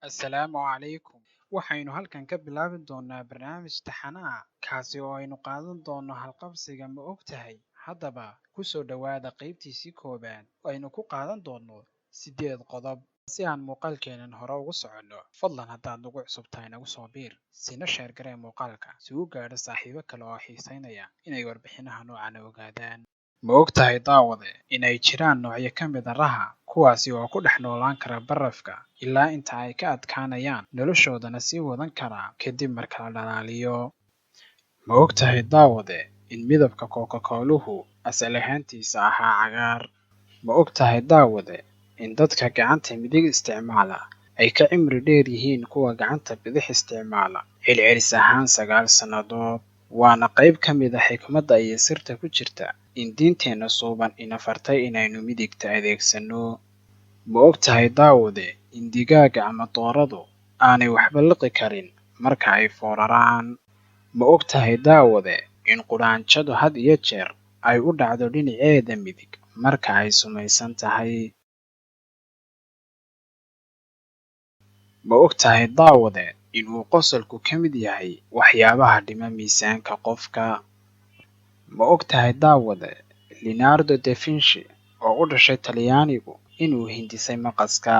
Assalaamu calaykum. Waxaynu halkan ka bilaabi doonaa barnaamij taxane ah, kaasi oo aynu qaadan doono halqabsiga "Ma ogtahay?" Haddaba, ku soo dhowaada qaybtiisii koowaad oo aynu ku qaadan doono 8 qodob. Si aan muuqaalkeenan hore ugu soconno, fadlan haddaad nagu cusub tahay nagu soo biir, sina share garee muuqaalka si uu gaadho saaxiibo kale oo xiiseynaya inay warbixinaha noocan ogaadaan. Ma ogtahay, daawade, inay jiraan noocyo ka mid ah raha kuwaasi oo ku dhex noolaan kara barafka ilaa inta ay ka adkaanayaan, noloshoodana sii wadan kara kadib marka la dhalaaliyo? Ma ogtahay, daawade, in midabka Coca-Coluhu asal ahaantiisa ahaa cagaar? Ma ogtahay, daawade, in dadka gacanta midig isticmaala ay ka cimri dheer yihiin kuwa gacanta bidix isticmaala celcelis ahaan 9 sannadood? Waana qayb ka mid ah xikmadda iyo sirta ku jirta in diinteenna suuban ina fartay inaynu midigta adeegsano. Ma ogtahay, daawade, in digaagga ama dooradu aanay waxba liqi karin marka ay fooraraan? Ma ogtahay, daawade, in qudhaanjadu had iyo jeer ay u dhacdo dhinaceeda midig marka ay sumaysan tahay? Ma ogtahay, daawade, in uu qosolku ka mid yahay waxyaabaha dhima miisaanka qofka? Ma ogtahay, daawade, Leonardo da Vinci oo u dhashay Talyaanigu inuu hindisay maqaska?